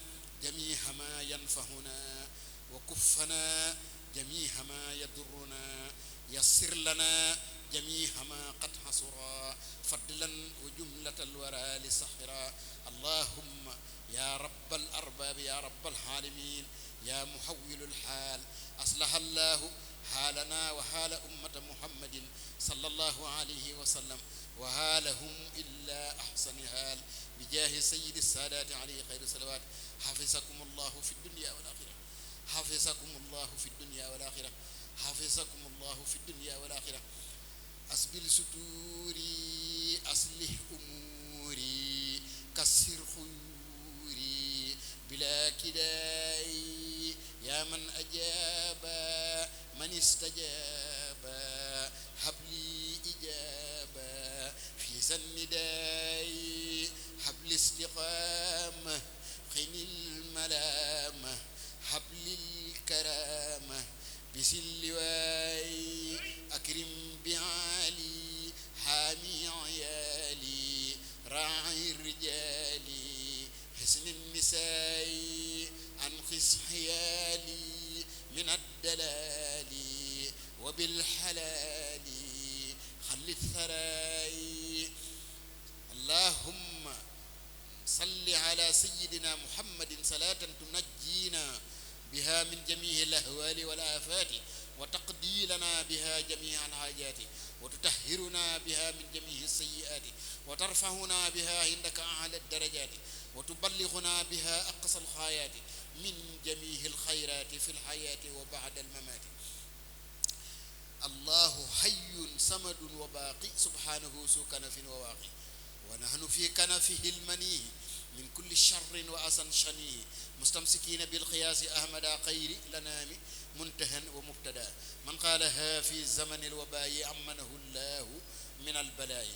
جميع ما ينفعنا وكفنا جميع ما يضرنا يسر لنا جميع ما قد حصرا فضلا وجملة الورى لسحرا. اللهم يا رب الأرباب يا رب العالمين يا محول الحال أصلح الله حالنا وحال أمة محمد صلى الله عليه وسلم وحالهم إلا أحسن حال بجاه سيد السادات عليه خير الصلوات. حفظكم الله في الدنيا والآخرة حفظكم الله في الدنيا والآخرة حفظكم الله في الدنيا والآخرة. أسبل ستوري أصلح أموري كسر خيوري بلا كداي يا من أجاب من استجاب هب لي إجابة في سنداي هب لي استقامة قني الملامة هب لي الكرامة بسلواي أكرم بعالي حامي عيالي راعي الرجال حسن النساء أنقذ حيالي من الدلال وبالحلال خل الثراي. اللهم صل على سيدنا محمد صلاة تنجينا بها من جميع الأهوال والآفات وتقضي لنا بها جميع الحاجات وتطهرنا بها من جميع السيئات وترفعنا بها عندك أعلى الدرجات وتبلغنا بها أقصى الغايات من جميع الخيرات في الحياة وبعد الممات. الله حي صمد وباقي سبحانه ذو كنف وواقي ونحن في كنفه المنيه من كل شر وأسن شنيه مستمسكين بالقياس أحمد خير لنا منتهى ومبتدا من قالها في زمن الوباء أمنه الله من البلاء.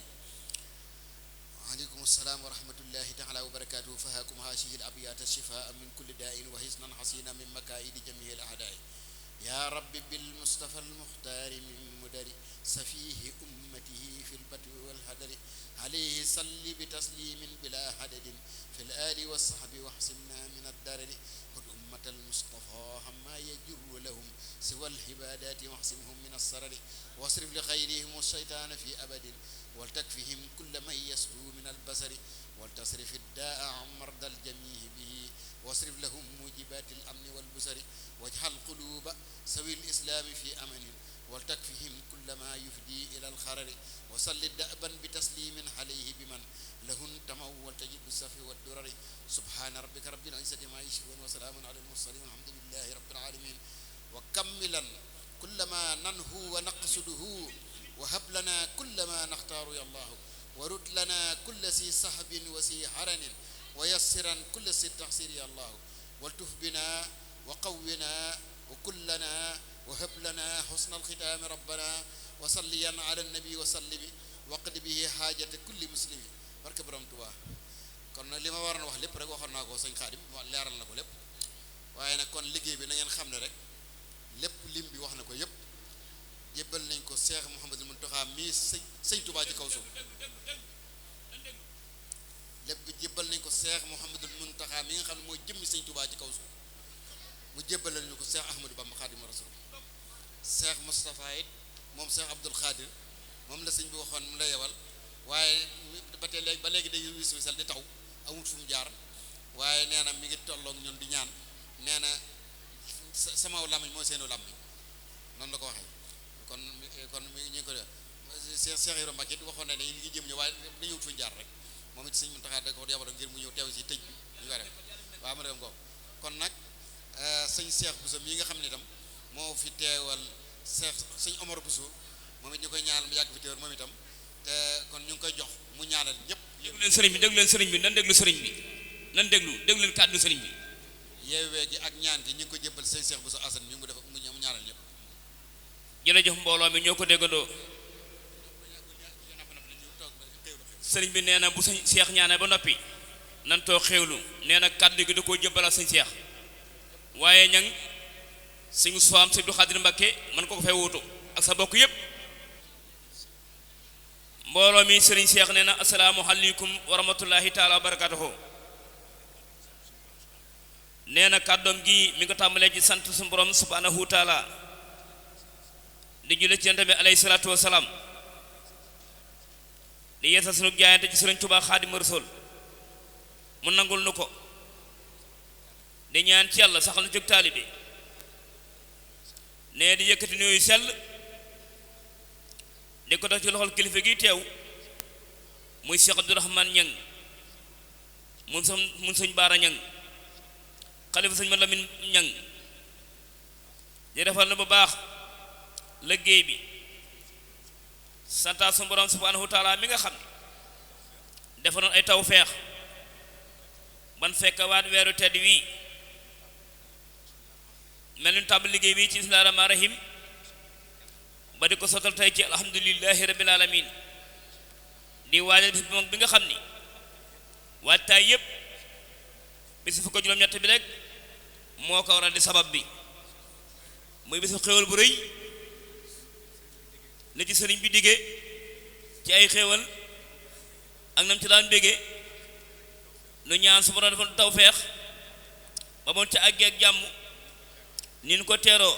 وعليكم السلام ورحمة الله تعالى وبركاته فهاكم هذه الأبيات الشفاء من كل داء وحسنا حسينا من مكائد جميع الأعداء يا رب بالمصطفى المختار من مدر سفيه أمته في البدء والهدر عليه صل بتسليم بلا حدد في الآل والصحب واحسنا من الدرر خذ أمة المصطفى عما يجر لهم سوى العبادات واحسنهم من السرر واصرف لخيرهم الشيطان في أبد ولتكفهم كل من يسلو من البصر ولتصرف الداء عن مرضى الجميع به واصرف لهم موجبات الأمن والبصر واجعل قلوب سوي الإسلام في أمن ولتكفهم كل ما يفدي إلى الخرر وصل دأبا بتسليم عليه بمن له انتموا والتجد السفي والدرر سبحان ربك رب العزة ما يصفون وسلام على المرسلين والحمد لله رب العالمين وكملا كل ما ننهو ونقصده وهب لنا كل ما نختار يا الله ورد لنا كل سي صحب وسي حرن ويسرا كل سي تحصير يا الله والتف بنا وقونا وكلنا وهب لنا حسن الختام ربنا وصليا على النبي وسلم وقد به حاجة كل مسلم barke borom Tuubaa kon nag li ma waroon wax lépp rek waxoon naa ko sëñ Xaadim leeral na ko lépp waaye nag kon liggéey bi na ngeen xam ne rek lépp lim bi wax na ko yëpp jébbal nañ ko Cheikh Mouhamadul Mountakha mii sëñ Tuubaa ci kaw suuf lépp jébbal nañ ko Cheikh Mouhamadul Mountakha mi nga xam ne mooy jëmmi sëñ Tuubaa ci kaw suuf mu jébbal nañu ko Cheikh Ahmadou Bamba Xaadimu Rasuul Cheikh Moustapha it moom Cheikh Abdoul Khadir moom la sëñ bi waxoon mu la yebal waaye ba tey léegi ba léegi day wis wisal di taw amut fu mu jaar waaye nee na mi ngi tolloog ñun di ñaan nee na sama làmmiñ mooy seenu làmmiñ noonu la ko waxee kon mi ngi ko Cheikh Ibra Mbacké waxoon na ne ñu ngi jëm ñëw waaye dañu wut fu ñu jaar rek moom it sëñ Muntaxa da ko yabal ngir mu ñëw teew si tëj bi ñu ko def waaw ma dem ko kon nag sëñ Cheikh Bousso mii nga xam ne itam moo fi teewal sëñ Omar Bousso moom it ñu koy ñaanal mu yàgg fi teewal moom itam te kon ñu ngi koy jox mu ñaanal ñëpp. déglu leen sëriñ bi nan déglu sëriñ bi nan déglu leen kàddu sëriñ bi. yeewee gi ak ñaan gi ñu ngi ko jébbal sëñ Cheikh Bousso Assane mi mu def mu ñaanal ñëpp. jërëjëf mbooloo mi ñoo ko déggandoo sëriñ bi nee na bu sëñ Cheikh ñaanal ba noppi nan too xéewlu nee na kàddu gi da koo jébbalal sëñ Cheikh waaye ñang sëñ Soham sëñ Abdou Khadir Mbacké man ko fay wuutu ak sa bokk yëpp. mbooloo mi sëriñ Cheikh nee na asalaamu aleykum wa rahmatullahi taala wa barakatuhu nee na kàddoom gi mi ngi ko tàmbalee ci sant su borom subhanahu wa taala di julli ci yonent bi alayhi salaatu wa salaam di yeesal sunu jaayante ci sëriñ Tuubaa Xaadimu Rasuul mu nangul nu ko di ñaan ci yàlla saxal na jóg taalibe nee di yëkkati nuyu sell di ko tax ci loxol kilifa gi teew muy Cheikh Abdourahmane Ñang mun sëñ Baara Ñang xalifa sëñ ma Lamin Ñang di defal na bu baax liggéey bi santa su borom subhanahu wa taala mi nga xam ne defanoon ay taw feex ban fekk waat weeru tedd wii mel ni tàmbali liggéey bi ci bismillaahi rahmaani rahiim ba di ko sottal tey ci alhamdulillahi rabbil alamin di waajal bis bi nga xam ni waajtaay yépp bisu fukk juróom-ñett bi rek moo ko waral di sabab bi muy bisu xéewal bu rëy la ci sëriñ bi diggee ci ay xéewal ak nam ci daan bégee nu ñaan su borom defal tawfeex ba moon ci àggee ak jàmm nin ko teeroo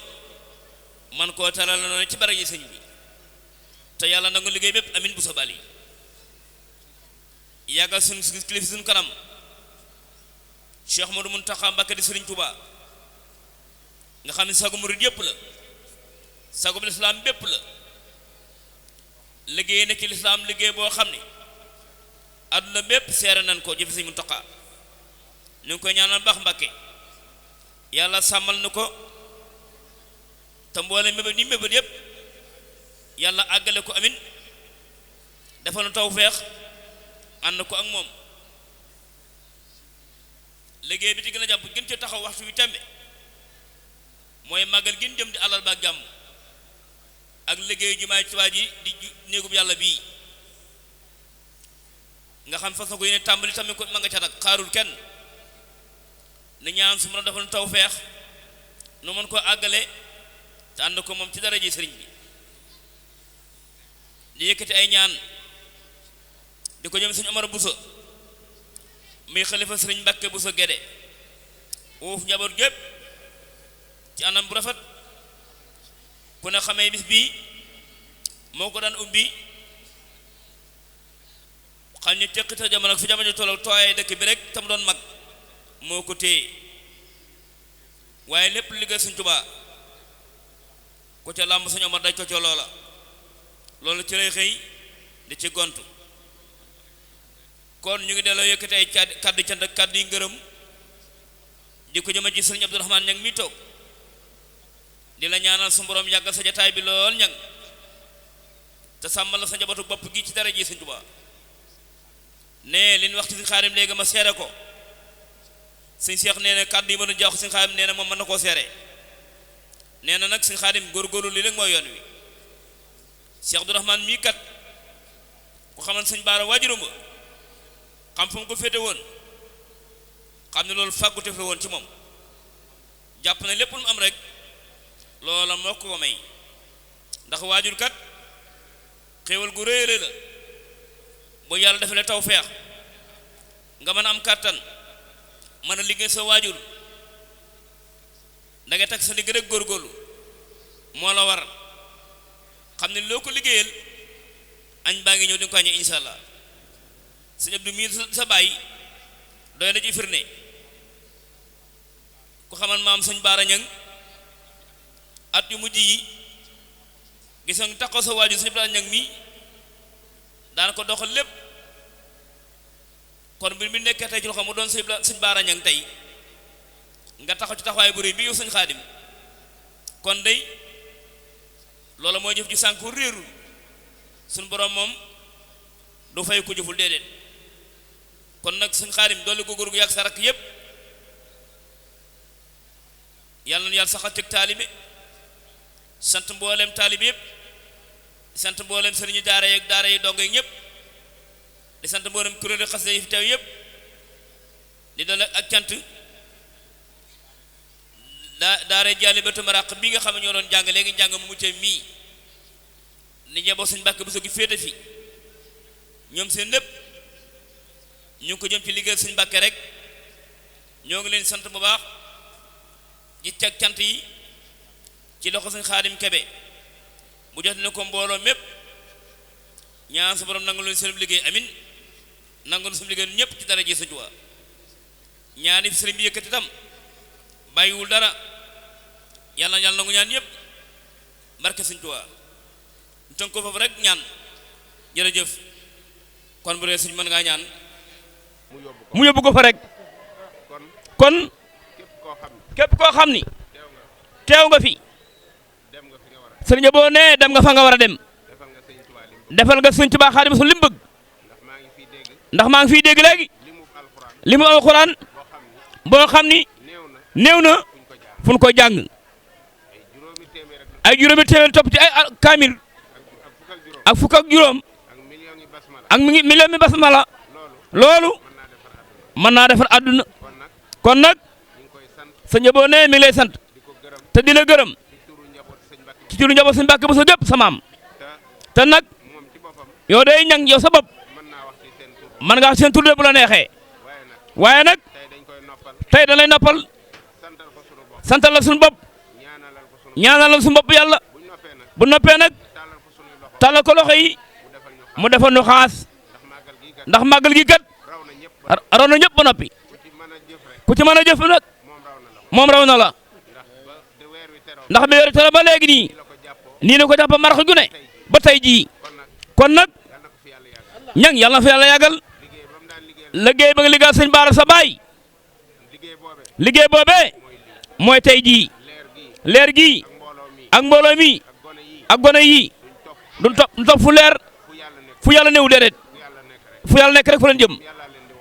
man koo taral la noonu ci baraji sëñ bi te yàlla nangu liggéey bépp amin bu sa bali yàggal suñu kilifa suñu kanam Cheikh Modou Mountakha Mbacké di Sëriñ Tuubaa nga xam ne sagu murid yépp la sagu lislaam bépp la liggéey na ci lislaam liggéey boo xam ne àdduna bépp seere nañ ko jëfe Sëriñ Mountakha ñu ngi koy ñaanal baax Mbacké yàlla sàmmal na ko te mboole mébét yépp yàlla àggale ko amin dafa nu tawfeex ànd ko ak moom liggéey bi ci gën a jàpp gën ci taxaw waxtu wi tembe mooy màggal gën jëm di alal ba ak jàmm ak liggéey jumaay Tuubaa ji di néegub yàlla bii nga xam fas na ko yéene tàmbali tamit ko ma nga ca nag xaarul kenn ni ñaan su mën a defal tawfeex nu mën koo àggale te ànd ko moom ci daraje sëriñ bi di yëkkati ay ñaan di ko jëm sëñ Omar Bousso muy xalifa sëriñ Mbàkke Bousso Guédé uuf njaboot gépp ci anam bu rafet ku ne xamee bis bii moo ko daan ubbi xam ñu teqita jamono fi jamono tollu tooyee dëkk bi rek tam doon mag moo ko téye waaye lépp liggéey Sëñ Tuubaa ku ca làmb Sëñ Omar daj ko ca loola loolu ci lay xëy di ci gontu kon ñu ngi delloo yëkkati ay kàddu cant ak kàddu yi ngërëm di ko jëma ci Sëriñ Abdourahmane Ñang mi toog di la ñaanal su borom yàggal sa jataay bi lool ñang te sàmmal la sa njabootu bopp gi ci dara ji Sëñ Tuubaa ne li ñu wax ci Sëñ Xaadim léegi ma seere ko Sëñ Seex nee na kàddu yi ma doon jox Sëñ Xaadim nee na moom mën na koo seere nee na nag Sëñ Xaadim góorgóorlu li rek mooy yoon wi Cheikh Abdourahmane mii kat ku xaman Sëñ Baara waajuram ba xam fu mu ko féete woon xam ne loolu fàggute fa woon ci moom jàpp na lépp lu mu am rek loola moo ko may ndax waajur kat xéewal gu rëy la bu yàlla defalee tawfeex nga mën a am kàttan mën a liggéey sa waajur da nga teg sa liggéey rek góorgóorlu moo la war xam ne loo ko liggéeyal añ baa ngi ñëw di nga ko añee insha allah sëñ Abdou mii sa bàyyi doy na ci firnde ku xamal maam sëñ Baara Ñang at yu mujj yi gis nga taxaw sa waajur sëñ Baara Ñang mii daan ko doxal lépp kon bi nekkee tey ci loxo mu doon sëñ Baara Ñang tey nga taxaw ci taxawaay bu rëy bi yow sëñ Xaadim kon day loola mooy jëf ju sànku réerul suñ borom moom du fay ko jëful déedéet kon nag sëñ Xaadim dolli ko góor gu yàgg sa rakk yépp yàlla na yàlla saxal ci taalibe sant mboolem taalibe yépp di sant mboolem sëriñu daara yeeg daara yi dongo yi ñëpp di sant mboolem kuréelu xasida yi fi teew yépp di doon ak cant daara Jaalibatu Maraq bi nga xam ne ñoo doon jàng léegi njàng mu mucce mii ni ñeboo sëñ Mbàkke Buso gi féete fi ñoom seen lépp ñu ngi ko jëm ci liggéey sëñ Mbàkke rek ñoo ngi leen sant bu baax di teg cant yi ci loxo sëñ Xaadim Kebe bu jot na ko mbooloo mépp ñaan sa borom nangu leen seen liggéey amin nangu leen seen liggéey ñëpp ci dara ji Sëñ Tuubaa ñaani fi sëriñ bi yëkkati tam bàyyiwul dara yàlla nangu ñaan ñëpp barke Sëñ Tuubaa ñu tënk ko foofu rek ñaan jërëjëf kon bu dee suñ mën ngaa ñaan mu yóbbu ko fa rek kon képp koo xam ni teew nga fi sëriñ boo nee dem nga fa nga war a dem defal nga Sëñ Tuubaa Xaadimu Rasuul li mu bëgg ndax maa ngi fiy dégg léegi li mu alxuraan boo xam ni néew na fu ñu ko jàng ay juróomi téeméer topp ci ay kaamil ak fukk ak juróom ak million mi basmala loolu mën naa defar àdduna kon nag sëñ boo nee mi ngi lay sant te di la gërëm ci turu njaboot sëñ Mbàkke Buso gépp sa maam te nag yow day ñang yow sa bopp mën nga wax seen tur de bu la neexee waaye nag tey da lay noppal santal la suñu bopp ñaanalal suñu bopp yàlla bu noppee nag tàllal ko loxo yi mu defal nu xaas ndax màggal gi kat raw na ñëpp ba noppi ku ci mën a jëf nag moom raw na la ndax bi weeru tere ba léegi nii la ko jàpp marax gu ne ba tey jii kon nag ñang yàlla na fa yàlla yàggal liggéey ba nga liggéeyal sëñ Baara sa baay liggéey boobee mooy tey jii leer gii ak mbooloo mi ak gone yi duñ topp fu leer fu yàlla néew déedéet fu yàlla nekk rek fu leen jëm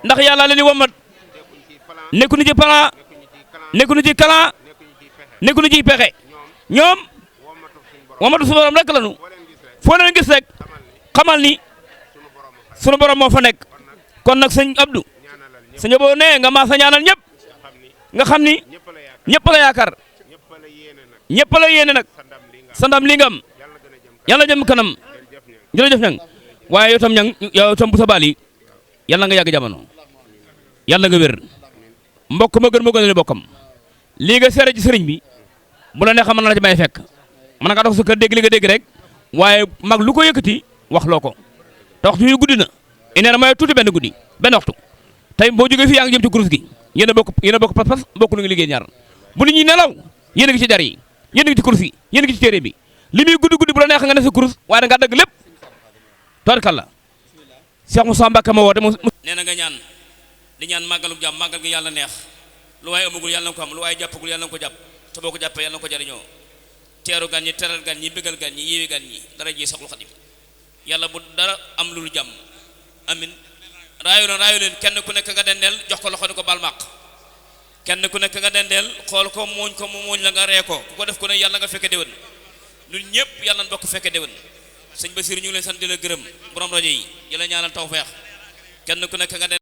ndax yàlla leen di womat nekkuñu ci plan nekkuñu ci kalan nekkuñu ci pexe ñoom womatu suñu borom rek lañu foo leen gis rek xamal ni sunu borom moo fa nekk kon nag sëñ Abdou sëñ boo nee nga maa sa ñaanal ñëpp nga xam ni ñëpp la yaakaar ñëpp la yéene nag sa ndam li nga am yàlla jëm kanam jërëjëf ñang waaye yow tam ñang yow tam bu sa baal yi yàlla nga yàgg jamono yàlla nga wér mbokk ma gën a bokkam lii nga seere ci sëriñ bi bu la neexee mën na la ci may fekk mën nga dox sa kër dégg li nga dégg rek waaye mag lu ko yëkkati wax loo ko te waxtu yu guddi na ineena mooy tuuti benn guddi benn waxtu tey boo jógee fii yaa ngi jëm ci kurus gi yéen a bokk pas-pas bokk lu ngi liggéey ñaar bu nit ñi nelaw yéen a ngi ci jar yi yéen a ngi ci kurus gi yéen a ngi ci téere bi li muy guddi bu la neexee nga ne sa kurus waaye da ngaa dagg lépp tabarkalla Cheikh Moussa Mbacke ma woote nee na nga ñaan di ñaan màggalu jàmm màggal gi yàlla neex lu waaye amagul yàlla na ko am lu waaye jàppagul yàlla na ko jàpp te boo ko jàppee yàlla na ko jariñoo teeru gan ñi teral gan ñi bëggal gan ñi yéewi gan ñi dara ji saxul xadim yàlla bu dara am lu jàmm amin raayu leen kenn ku nekk nga dendeel jox ko loxo ni ko bal maq kenn ku nekk nga dendeel xool ko mooñ la nga ree ko ku ko def ko ne yàlla nga fekke déwén ñun ñëpp yàlla na bokk fekke déwén sëñ Basiir ñu ngi leen sant di la gërëm borom rajo yi yàlla ñaanal tawfeex kenn ku nekk nga